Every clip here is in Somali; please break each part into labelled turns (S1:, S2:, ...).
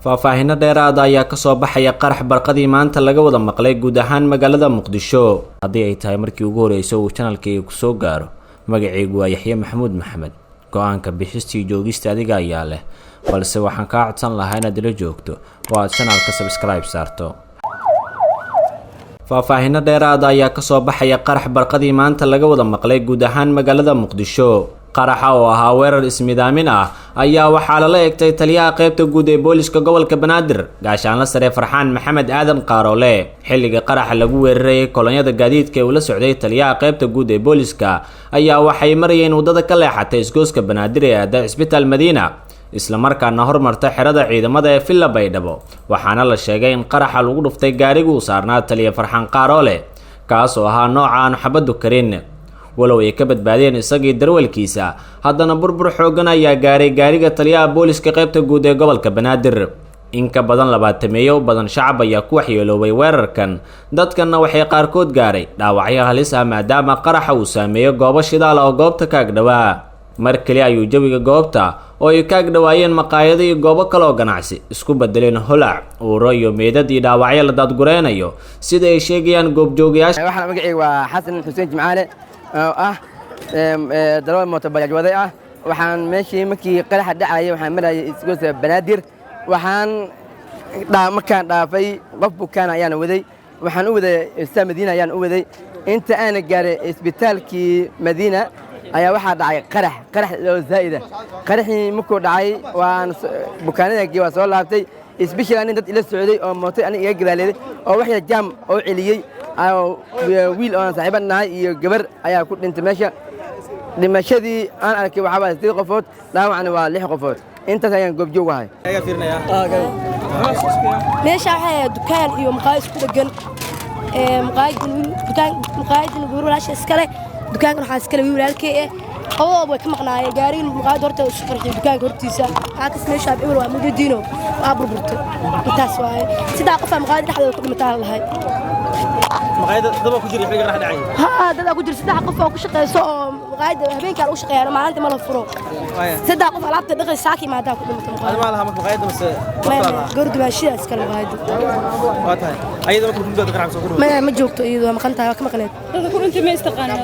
S1: Faahfaahinno dheeraada ayaa kasoo baxaya qarax barqadii maanta laga wada maqlay guud ahaan magaalada Muqdisho. Haddii ay tahay markii ugu horreysay uu channelkayga kusoo gaaro, magacaygu waa Yaxye Maxamuud Maxamed. Go-aanka bixistii joogista adiga ayaa leh, balse waxaan kaa codsan lahaa inaad ila joogto oo aad channelka subscribe saarto. Faahfaahinno dheeraada ayaa kasoo baxaya qarax barqadii maanta laga wada maqlay guud ahaan magaalada Muqdisho. Qaraxa oo ahaa weerar ismidaamin ah ayaa waxaa lala egtay taliyaha qaybta guud ee booliska gobolka Banaadir, Gaashaanla Sare Farxaan Maxamed Aadan Qaaroole. Xilliga qaraxa lagu weerarayay, kolonyada gaadiidka ee uu la socday taliyaha qaybta guud ee booliska ayaa waxay marayeen waddada ka leexatay isgooska Banaadir ee aada Cisbitaal Madiina, islamarkaana hormarta xerada ciidamada ee Villa Baydhabo. Waxaana la sheegay in qaraxa lagu dhuftay gaarigu u saarnaa taliya Farxaan Qaaroole, kaas oo ahaa nooca aanu xabaddu karin. Walow ay ka badbaadeen isagii darwalkiisa, haddana burbur xooggan ayaa gaaray gaariga taliyaha booliska qaybta guud ee gobolka Banaadir. In ka badan 20 u badan shacab ayaa ku waxyeeloobay weerarkan. Dadkanna waxay qaarkood gaaray dhaawacyo halis ah, maadaama qaraxa uu saameeyo goobo shidaal oo goobta ka agdhowaa. Mar keli ayuu jawiga goobta oo ay ka agdhowaayeen maqaayado iyo goobo kale oo ganacsi isku bedeleen holac, uuro iyo meydad iyo dhaawacyo la daadgureynayo, sida ay sheegayaan goobjoogayaasha.
S2: Waxaan magacayga waa Xasan Xuseen Jimcaale oo ah darawal mooto bajaaj waday ah. Waxaan meeshii markii qaraxa dhacayay waxaan marayay isgoyska Banaadir. Waxaan markaan dhaafay, qof bukaan ayaan waday. Waxaan u waday Isbitaal Madiina ayaan u waday. Inta aana gaaray isbitaalkii Madiina ayaa waxaa dhacay qarax, qarax oo zaa'ida. Qaraxii markuu dhacay, waan bukaanadagii waa soo laabtay. Isbishil anin dad ila socday oo mootay aniga iga gadaaleeday oo wax yar jaam oo celiyey, wiil oo aan saaxiiba nahay iyo gabar ayaa ku dhintay meesha. Dhimashadii aan arkay waxaa waa sideed qofood, dhaawacna waa lix qofood. Intaas ayaan goobjoog ahay.
S3: Meesha waxay ahayd dukaan iyo maqaayad isku dheggan. Maqaayadan gabar walaasha iskale, dukaankan waxaa iskale wiil walaalkey eh. Labadooda way ka maqnaayeen. Gaarigan maqaayadda horteeda isu qarxiyay, dukaanka hortiisa. Waxaa kas meesha ebel waa mujadiino, waa burburtay. Intaas waaye. Saddex qof aa maqaayadda dhexdooda ku dhimataa lahay.
S4: Maqaayadda daba ku jira xilliga qarax dhacay?
S3: Haa, dadaa ku jira. Saddex qof oo ku shaqeyso oo maqaayadda habeenkaa lagu shaqeeyaa, maalinta ma la furo. Saddex qof alaabta dhaqay saaki maadaa ku dhimatay maqaayadda.
S4: Ma laha marka maqaayadda mase?
S3: Gabar dumaashidaa iskale maqaayadda.
S4: Waa tahay. Ayada marka ku qarax soo ku?
S3: Maya, ma joogto iyadu, waa maqan tahay, waa ka maqneed.
S5: Dadka ku dhintay ma istaqaanaa?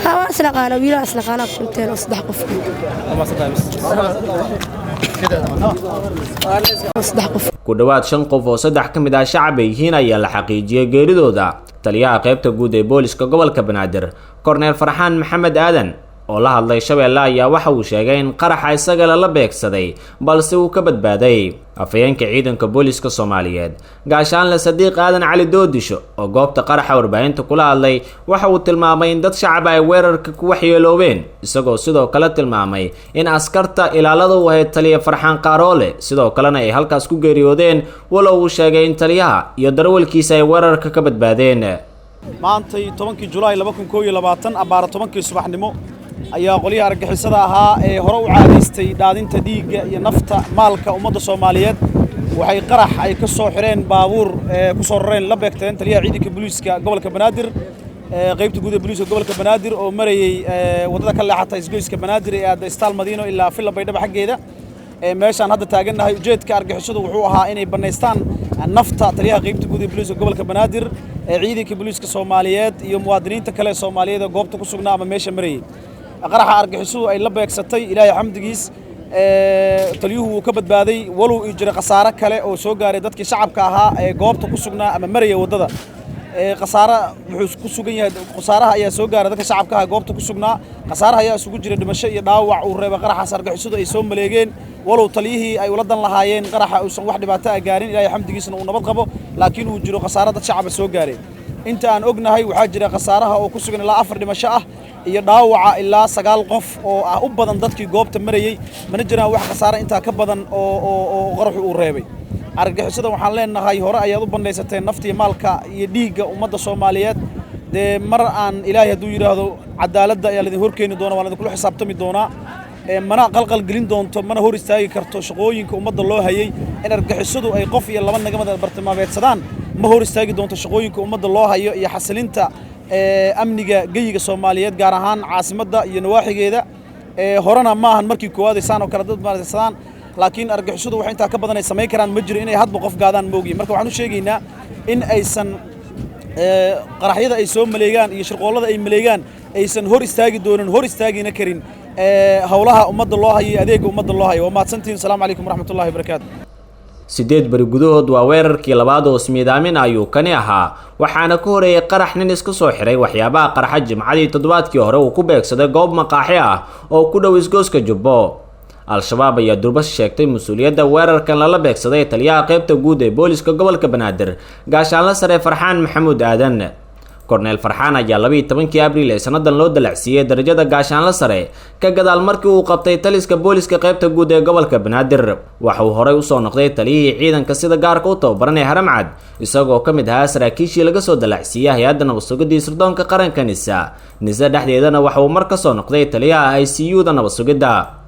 S3: Haa, waan isnaqaana. Wiilaan isnaqaanaa ku dhinteen oo saddex qof. Saddex qof.
S1: Ku dhowaad shan qof oo saddex ka mid ah shacab ay yihiin ayaa la xaqiijiyey geeridooda. Taliyaha qaybta guud ee booliska gobolka Banaadir, Korneel Farxaan Maxamed Aadan, oo la hadlay Shabeelle ayaa waxa uu sheegay in qaraxa isaga lala beegsaday, balse uu ka badbaaday. Afhayeenka ciidanka booliska Soomaaliyeed, Gaashaanle Sadiiq Aadan Cali Doodisho, oo goobta qaraxa warbaahinta kula hadlay, waxa uu tilmaamay in dad shacaba ay weerarka ku waxyeeloobeen, isagoo sidoo kale tilmaamay in askarta ilaalada u ahayd taliya Farxaan Qaaroole sidoo kalena ay halkaas ku geeriyoodeen, walow uu sheegay in taliyaha iyo darawalkiisa ay weerarka ka badbaadeen.
S6: Maantay 10-kii Julaay 2021 abbaara 10-kii subaxnimo ayaa qolyaha argagixisada ahaa ee hore u caadaystay dhaadinta dhiigga iyo nafta maalka ummadda Soomaaliyeed waxay qarax ay ka soo xireen baabuur ku soo rareen la beegteen taliyaha ciidanka booliiska gobolka Banaadir, qaybta guud ee booliiska gobolka Banaadir, oo marayay waddada ka leexata isgoyska Banaadir ee aadda Istaal Madiino ilaa Villa Baydhabo xaggeeda. Meeshaan hadda taagannahay, ujeedka argagixisadu wuxuu ahaa inay bannaystaan nafta taliyaha qaybta guud ee booliiska gobolka Banaadir, ee ciidanka booliiska Soomaaliyeed iyo muwaadiniinta kale ee Soomaaliyeed ee goobta ku sugnaa ama meesha marayay. Qaraxa argagixisadu ay la beegsatay, Ilaahay xamdigiis taliyuhu wuu ka badbaaday, walow uu jiray khasaare kale oo soo gaaray dadkii shacabka ahaa ee goobta ku sugnaa ama maraya waddada. Khasaare wuxuu ku sugan yahay, khasaaraha ayaa soo gaaray dadka shacabka ah goobta ku sugnaa. Khasaaraha ayaa isugu jira dhimasho iyo dhaawac uu reebay qaraxaas argagixisadu ay soo maleegeen, walow taliyihii ay ula dan lahaayeen qaraxa uusan wax dhibaato ah gaarin, Ilaahay xamdigiisna uu nabad qabo, laakiin uu jiro khasaare dad shacaba soo gaaray. Inta aan ognahay, waxaa jira khasaaraha oo ku sugan ilaa afar dhimasho ah iyo dhaawaca ilaa sagaal qof oo ah u badan dadkii goobta marayey. Mana jiraan wax khasaare intaa ka badan oo qaraxu uu reebay. Argagixisada waxaan leenahay, hore ayaad u bandhaysateen nafta iyo maalka iyo dhiigga ummadda Soomaaliyeed. Dee mar aan Ilaahay hadduu yidhaahdo, cadaaladda ayaa laidin horkeeni doona, waa laidinkula xisaabtami doonaa. Mana qalqal gelin doonto, mana hor istaagi karto shaqooyinka ummadda loo hayay. In argagixisadu ay qof iyo laba nagamada bartilmaameedsadaan ma hor istaagi doonto shaqooyinka ummadda loo hayo iyo xasilinta amniga geyiga Soomaaliyeed, gaar ahaan caasimadda iyo nawaaxigeeda. Horena ma ahan markii koowaad ay saan oo kale dad maaraysadaan. Laakiin argagixisadu wax intaa ka badan ay samayn karaan ma jiro, inay hadba qof gaadaan moogiin. Marka waxaan u sheegaynaa in aysan qaraxyada ay soo maleegaan iyo shirqoollada ay maleegaan aysan hor istaagi doonin, hor istaagina karin howlaha ummadda loo hayo iyo adeegga ummadda loo hayo. Waa mahadsantihiin. Asalaamu calaykum waraxmatullahi wabarakaatu.
S1: 8 beri gudahood waa weerarkii labaad oo ismiidaamin ayuu kani ahaa, waxaana ka horeeyay qarax nin iska soo xiray waxyaabaha qarxa Jimcadii toddobaadkii hore uu ku beegsaday goob maqaaxi ah oo ku dhow isgooska Jubbo. Al-Shabaab ayaa durbas sheegtay mas-uuliyadda weerarkan lala beegsaday taliyaha qaybta guud ee booliska gobolka Banaadir, gaashaanla sare Farxaan Maxamuud Aadan. Korneel Farxaan ayaa 12-kii Abriil ee sanadan loo dalacsiiyey darajada gaashaanla sare ka gadaal markii uu qabtay taliska booliska qaybta guud ee gobolka Banaadir. Waxa uu horey usoo noqday taliyihii ciidanka sida gaarka u tababaran ee Haramcad, isagoo ka mid ahaa saraakiishii laga soo dalacsiiyey hay-adda nabadsugidii sirdoonka qaranka NISA. NISA dhexdeedana waxa uu mar kasoo noqday taliyaha ICU da nabadsugidda.